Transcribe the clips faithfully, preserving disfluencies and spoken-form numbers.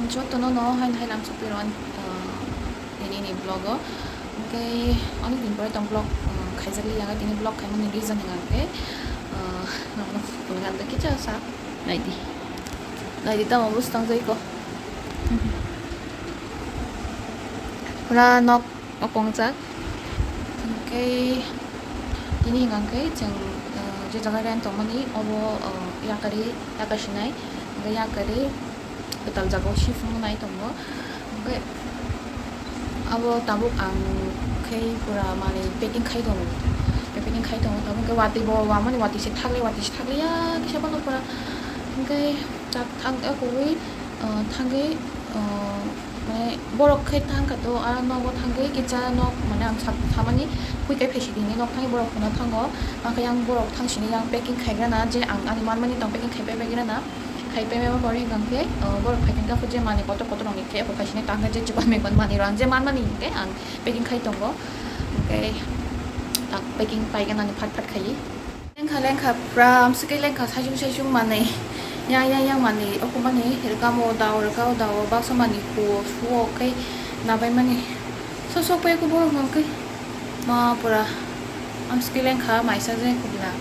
Jotono no haino haino ang sopirok ani, ah, nini ni vlog o. Hwnkhe onek din pore tong vlog, ah, khaijak liya, tini vlog khaimani reason hwnkhe, ah, nokno phunukna kicha sa naidi. Naidi tamo bwswk tong jai ko. Pura nok okongjak. Hwnkhe tini hwnkhe chwng, ah, je jaga rent tongmani obo, ah, yakari yakasinai. Hwnkhe yakari kwtal jagao shift wngnai tongo. Hwnkhe abo tabuk ang khe pura manwi packing khai tongo, packing khai tongo. Tabuk hwnkhe watwi bo wamani watwi se thaklai, watwi se thaklaiya kisa bono pura. Hwnkhe tak thang, eh, kuwi, eh, thangwi, eh, mane borok khe thangkha to, ah, nogo thangwi kisa nok, mane ang sak-, samani pui kai phaisi tini nok thangwi borok phano thango. Hwnkhe yang borok thang sini yang packing khaigrana, je ang ani manmani tong packing khai pai bai grana. Khai paimani pore hwnkhe, o, borok phaikhe khe je manwi kotor kotor rokni khe abo khaisini tangkhe je chikon mikon manwi rok ang je manmani hwnkhe ang packing khai tongo. Hwnkhe tak packing paigana ni phat phat khaiwi. Lengkha lengkha pura amswkhe lengkha saichung saichung manwi yang yang yang manwi okomani rwkamo dao rwkao dao baksa manwi huo suo khe nabaimani sok sok pai borok hwnkhe. Ma pura amswkhe lengkha maisa je kubla.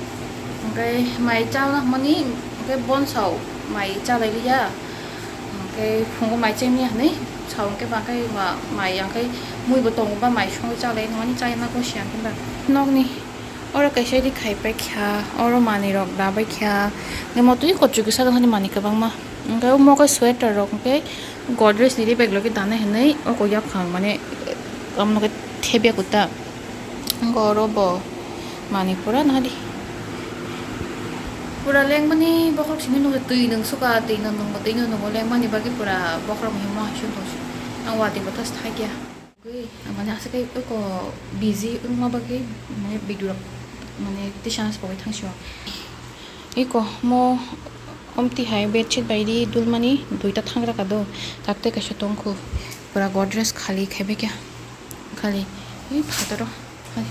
Hwnkhe mai chalna hwnmani hwnkhe bonsao mai chalai liya. Hwnkhe phungo mai chengya hwnwi sao hwnkhe ba khe ma mai yang khe muibo tongo ba mai songwi chalai hwnmani chayana khe siya hwnkhe ba. Nokni oro kaisa ri khai paikha, oro manwi rok da baikha. Hwnkhe motwi kochwi kisa hwnmani manwi kwbangma. Hwnkhe omo khe sweater rok hwnkhe Godrej ni ri bag logi danai hinwi oko yaphang mane, omo khe thebya kuta. Wngkha oro bo manwi pura nahadi. Pura lengmani bokhorok simi nukha twi nung suka, twi nung nungbo, twi nung nungbo lengmani bagwi pura bokhorok himo hai sung tong si. Ang watwi bo tas thakya. Gwi, mane aswk khe eko busy wngma bagwi mane video rok mane tisa se pogwi thang sio. Eko mo omti hai bedsheet bai ri dulmani duita thangra kado, tak tei kaisa tongkhu. Pura Godrej khali khai bai kha. Khali, ui phataro, hai,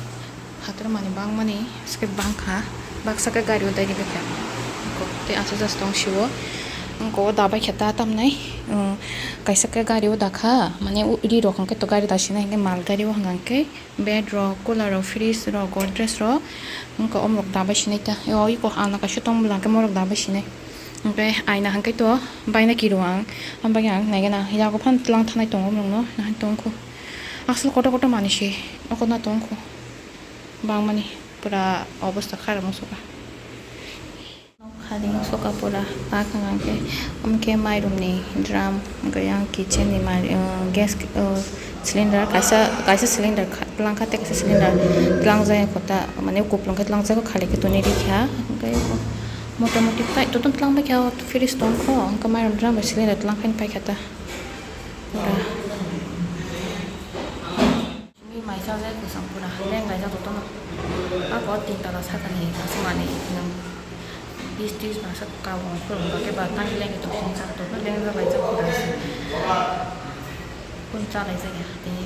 phataro mani bangmani, aswk bangkha, baksa khe gari o dai rwbaikha. Ko, tei aswk just tong sio, wngko o dabaikha ta tamnai, um, kaisa khe gari o dakha, mane u-, ri rok hwnkhe to gari dasinai hwnkhe mal gari o hwnkhe bed rok, cooler rok, fridge rok, Godrej rok, wngkha omorok dabai sinai ta. O iko alna kaisa tong bwla hwnkhe morok dabai sinai. Hwnkhe aina hwnkhe to baina kiro ang, aboni ang naigena yago phano tlang thanai tongo omorokno, nahani tongkho. Aswk kotor kotor manwi se, oko na tongkho. Bangmani pura obosta kharap wng sukha. Khali wng sukha pura, tak hwnkha khe, omo khe mairum ni drum, hwnkhe yang kitchen ni mai, uh, gas, uh, cylinder, kaisa, kaisa cylinder kha-, twlang kha, tei kaisa cylinder twlang jaya kho ta, mane kuplung khe twlang jaya kho, khali khe tonwi rikha. Hwnkhe mota moti tai, jotono twlang bai kha, fridge tong kho, hwnkhe mairum drum bai cylinder twlang khe paikha ta. Pura. Chini mai chajak kwcham pura leng laijak jotono. Ako tin tala sakani aswk manwi nwng bis tris masa kabung khulum ba khe ba tang leng tong sini chak tong leng jak laijak pura se. Kun cha laijak ya tini.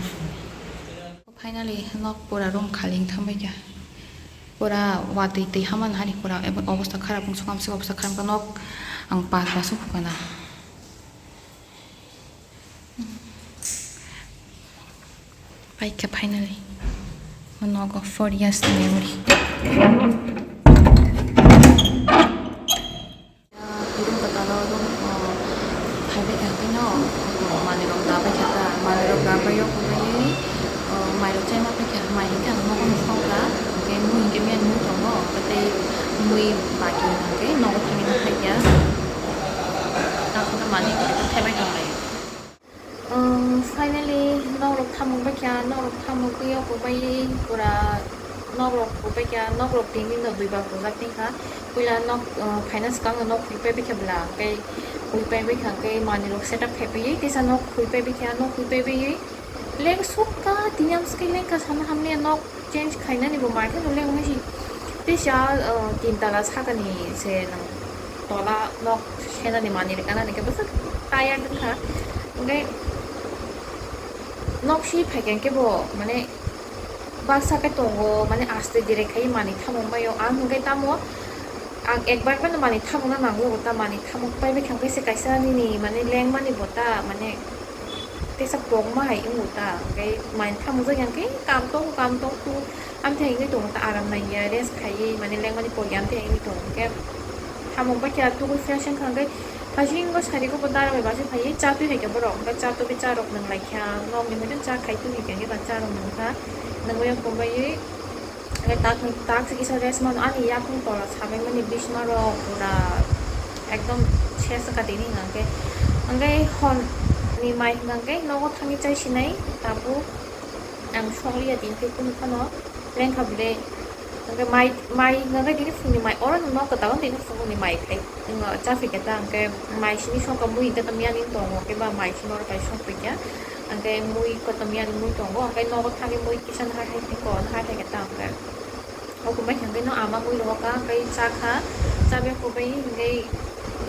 Finally nok pura room khali wng thang bai kha. Pura watwi twi haman hari pura obosta kharap wng sukha, amswk obosta kharap wngkha nok ang pas ba sukha na. Paikha finally. Nogo four years ni memory. Room kwtal o room, uh, phaibai kha khe no, uh, manwi rok da bai kha ta, manwi rok da bai o kwbaiwi, uh, mai rok chai ma pai kha, mai hinkhe ang nogo no song kha, hinkhe mui hinkhe miyani mui tongo, tei mui baki hinkhe nogo thangwi ma phai kha, tamo khe manwi thaibai tong lai. Um, finally, nok rok thamuk bai kha, nok rok thamuk twi obo bai pura nok rok kubai kha, nok rok tini no duibar kujak twi kha. Puila nok, uh, phaina swkang no nok khui pai bai kha bwla, tei khui pai bai kha, tei manwi rok setup khai pai, tisa nok khui pai bai kha, nok khui pai bai. Leng sukha, tini amswk khe lengkha sana hamya nok. Change khainani bo mai kheno lengmani si. Tei sa, uh, tin tala sakani se nang tola nok senani manwi rwkha nani khe bwswk tired wngkha. Hwnkhe nok si phaikha hwnkhe bo mane baksa khe tongo, mane aste direct khai manwi thamung baio. Ang hwnkhe tamo Ang ekbar phano manwi thamungna nango bo ta, manwi thamung pai bai khe se kaisa nini mane lengmani bo ta, mane tesa pokma hai wngo ta, hwnkhe manwi thamung jak yang khe kam tongo, kam tong tu, amthe wngwi tongo ta, aram nangya, rest khaiwi mane lengmani pokya amthe wngwi tongo, hwnkhe thamung bai khe tugui fresh wngkha, hwnkhe phaisingo sari khe bo dara bai bachai phaiwi cha twi hai khe borok, hwnkhe cha twi cha rok nwnglai kha, nokni hwnwi cha khai twi hai khe ba cha rok nwng kha, nwngwi ya pok baiwi. Hwnkhe tak, tak se kisa rest mano, ani yakung tola sabai mani bisma rok pura ekdom ses wngkha tini hwnka hwnkhe. Hwnkhe hor ni mai hwnka hwnkhe nogo thangwi chai sinai tabuk ang sok liya tini tei kunu phano lengkha bwle. Hwnkhe mai, mai hwnka hwnkhe tini phungni mai oro no nok kwtal tini phungni mai khai. Wngkha, cha phi khe ta hwnkhe mai simi songkha mui hwnkhe tamo yani tongo, hwnkhe ba mai simi oro pai song phi kha. Hwnkhe mui kotom yani mui tongo, hwnkhe nogo thangwi mui kisa nahar hai tongo, nahar hai khe ta hwnkhe. O kumbai hwnkhe no ama mui rohor kha, hwnkhe cha kha, cha bai kubai hwnkhe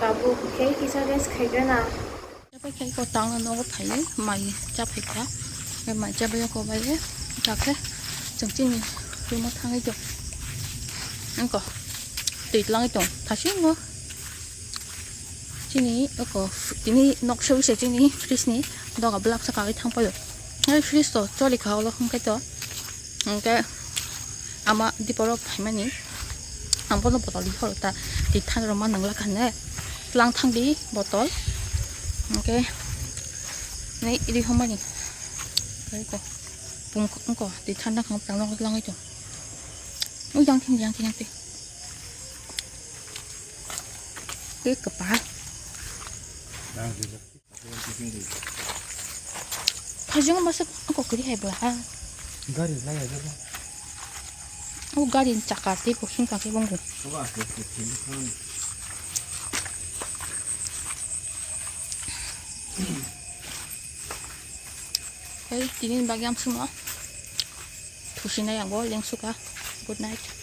tabuk khe kisa rest khai gra na. Chapai khai ko tang nogo phai mai chapai kha. Mai chapai ko bai ta khe chwng chini room o thangwi tong. Wngkha twi twlangwi tong thasingo. Chini oko tini nok swi se chini fridge ni doga blak sa kawi thang paio. Fridge to choli kha ulo hwnkhe to. Hwnkhe ama diporok phaimani ang bono botol ri horo ta, twi thani rwma nangla kha ne, tlang thang di botol, hwnkhe nai ri hwnmani, tei ko pung wngko twi thani kha tang nok langwi tong, ui yang thing yang thing tei, tei kwpal. Phajwng masa kokri hai bo ha. Gari lai ya jabo. O gari ni chaka tei bo himkha khe bongbo. Hei, tini bagwi amsukno thusinai ang bo lengsukha. Good night.